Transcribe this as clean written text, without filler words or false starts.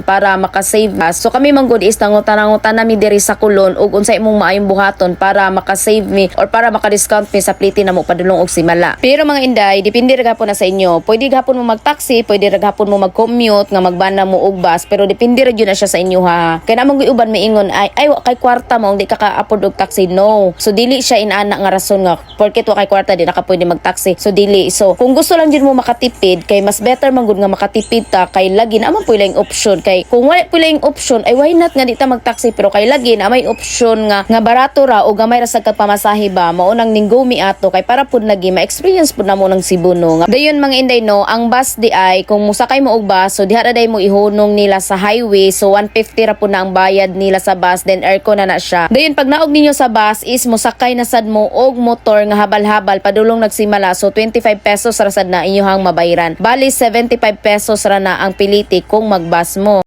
Para makasave ka. So kami man gud is nangutan-nangutan nami diri sa Colon ug unsay imong maayong buhaton para makasave mi or para maka-discount mi sa plite namo padulong og Simala. Pero mga inday, depende ra gapon na sa inyo. Pwede gapon mo mag-taxi, pwede ra gapon mo mag-commute nga magbana mo og bus, pero depende ra jud na siya sa inyo ha. Kay naman gyud uban miingon ay wa kay kwarta mo, di ka ka-afford og taxi. No. So dili siya inana nga rason nga porket wa kay kwarta, di na ka pwede mag-taxi. So dili. So kung gusto lang jud mo makatipid, kay mas better man gud nga makatipid ta, kay lagi na man pud yung option. Kay kung wala pud yung option, ay why not nga di ta mag-taxi, pero kay lagi na may option nga nga barato ra o gamay ra sad kag pamasahe ba, mao nang ninggo mi ato kay para pud lagi ma-experience pud namo ng Cebu, no. Dayon, mga inday, no, ang bus di ay kung musakay mo og bus, so diha ra day mo ihunong nila sa highway. So 150 ra pud na ang bayad nila sa bus, then aircon na na siya. Dayon pag naog ninyo sa bus is mosakay na sad mo og motor nga habal-habal padulong nagsimala. So 25 pesos ra sad na inyong mabayran. Bali 75 pesos ra na ang piliti kung magbus mo.